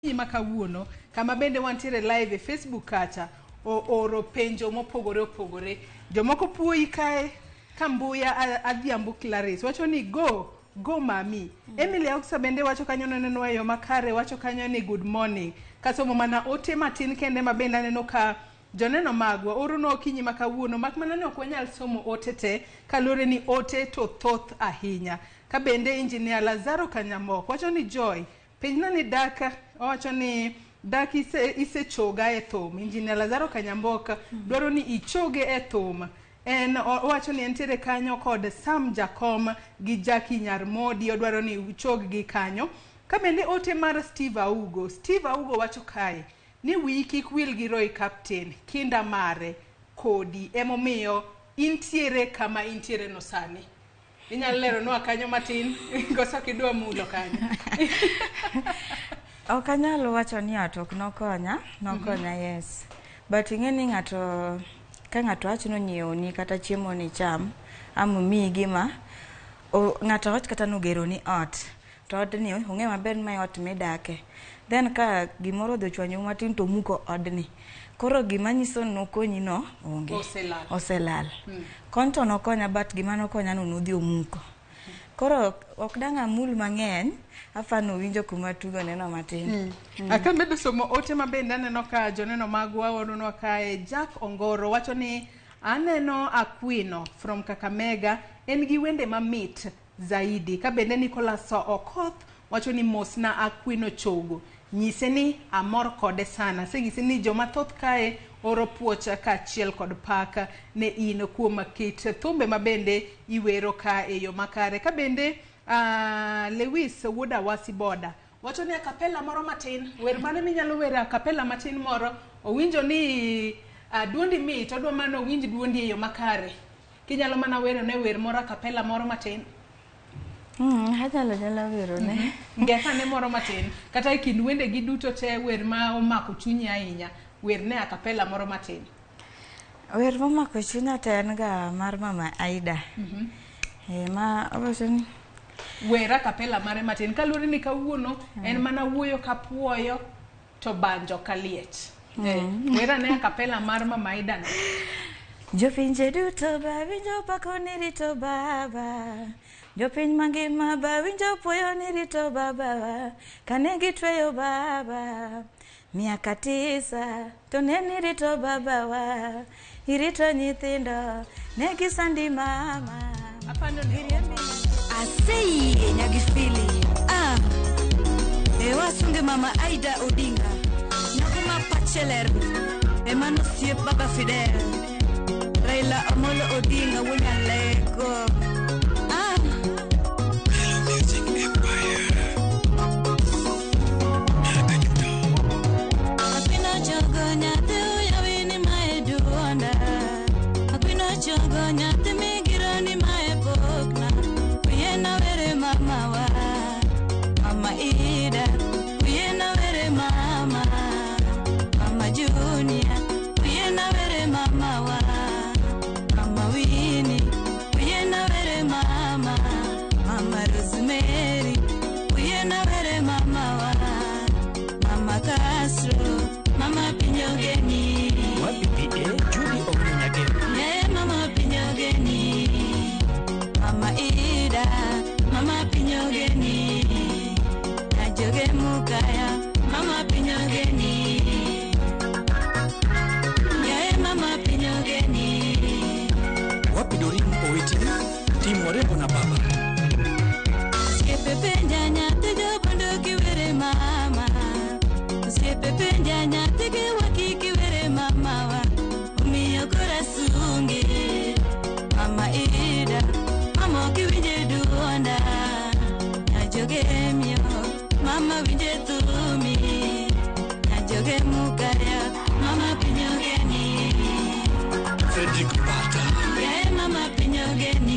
Ma kawuono kama bende wantiere live e Facebook kacha ooro penjo mopogore opogore. Jomoko puoyi kae ka Mbuya Adhiambo Clarice wacho ni go go mami. Emily Auksa bende wacho kanyo nonenwa e yo makare, wacho kanyo ni good morning. Kasomo mana ote matin kende ma bende aneno ka joneno magwa oronwa okinyi ma kawuono, mak mana ni ok wanyal somo ote te kaluwore ni ote to thoth ahinya. Ka bende Engineer Lazaro Kanyamok wacho ni Joy penjna ni dak, owacho ni dak isechoga e thum. Engineer Lazaro Kanyamboka dwaro ni ichoge e thum. En owacho ni entiere kanyo kod Sam Jakom gi Jackie Nyarmodi, odwaro ni uchog gi kanyo. Ka bende ote mar Steve Augo, Steve Augo wacho kae ni wiyi kik wil gi Roy Captain, kinda mare kodi emomiyo intiere kama intiere no sani. Inyalo leronwa kanyo matin koso ok idwa mulo kanyo? Ok anyal wacho ni ot ok nokonya, nokonya yes. But ing'e ni ng'ato ka ng'ato wacho ni onyiewoni kata chiemo ni cham ama omiyi gima ng'ato wach kata nogeroni ot to odni ong'e maber ni mae ot midake. Then ka gimoro odhi ochwanyou matin to omuko odni. Koro gima nyiso ni nokonyi no onge. Oselal. Oselal. Kony to nokonya but gima nokonya no nodhi omuko. Koro ok dang' amul mang'eny, afano winjo kuma tugo neno matin. Akamedo somo ote ma bende aneno ka joneno magwa oronwa kae. Jack Ongoro wacho ni aneno Aquino from Kakamega en gi wende mamit zaidi. Ka bende Nicholas Okoth wacho ni mosna Aquino chogo, nyise ni amor kode sana. Aseng'isi ni joma thoth kae oro puoch kaachiel kod pak ne in kuom kit thumbe ma bende iwero ka e yo makare. Ka bende Lewis wuod Awasi Boda wacho ni akapela moro matin, wer mane minyalo wero akapela matin moro, owinjo ni duondi mit, odwa mana owinj duondi e yo makare. Kinyalo mana wero ne wer moro akapela moro matin. Anyalo nyalo wero ne. Ngeka ne moro matin. Kata e kind wende gi duto te wer ma omako chunyi ahinya, wer ne akapela moro matin. Wer momako chunya to en ga mar Mama Aida. Ma owacho ni wer akapela mare matin kaluwore ni kawuono en mana wuoyo kapuoyo to banjo kaliech. Wer ane akapela mar Mama Aida no. Jopinje duto ba winjo pako ni rito baba. Jopiny mangima ba winjo puoyo ni rito baba. Kane gitweyo baba miaka 9 to ne ni rito babawa. Irito nyithindo ne gisandi mama. Apando ni Asei nyagifili. Ewasunge Mama Aida Odinga. Nyako ma pacheler. Emano siep baba Fidel. Raila Amolo Odinga wunyalego. Aquino chogo nyathi uyawi ni mae duonda. Aquino chogo nyathi migiro ni mae pokna. Uyena were mama wa, Mama Ida. Uyena were mama, Mama Junior. Uyena were mama wa, Mama Winnie. Uyena were mama, Mama Rosemary. Uyena were mama wa, Mama Castro, Mama Pinyogeni. YPPA Judy Okinyageni. Yeah, Mama Pinyogeni, Mama Ida, Mama Pinyogeni. Najoge Mukaya, Mama Pinyogeni. Yeah, Mama Pinyogeni. Wapi Doreen Owiti, timu warembo na baba. Osiepe penja nyathi jobondo kiwere mama. Osiepe penja nyathi giwaki kiwere mamawa. Omiyo koro asunge, Mama Ida, mama ok iwinje duonda. Nyajoge miyo, mama winje thumi. Nyajoge Mukaya, Mama Pinyogeni. Frederick Bata. Yeah, Mama Pinyogeni.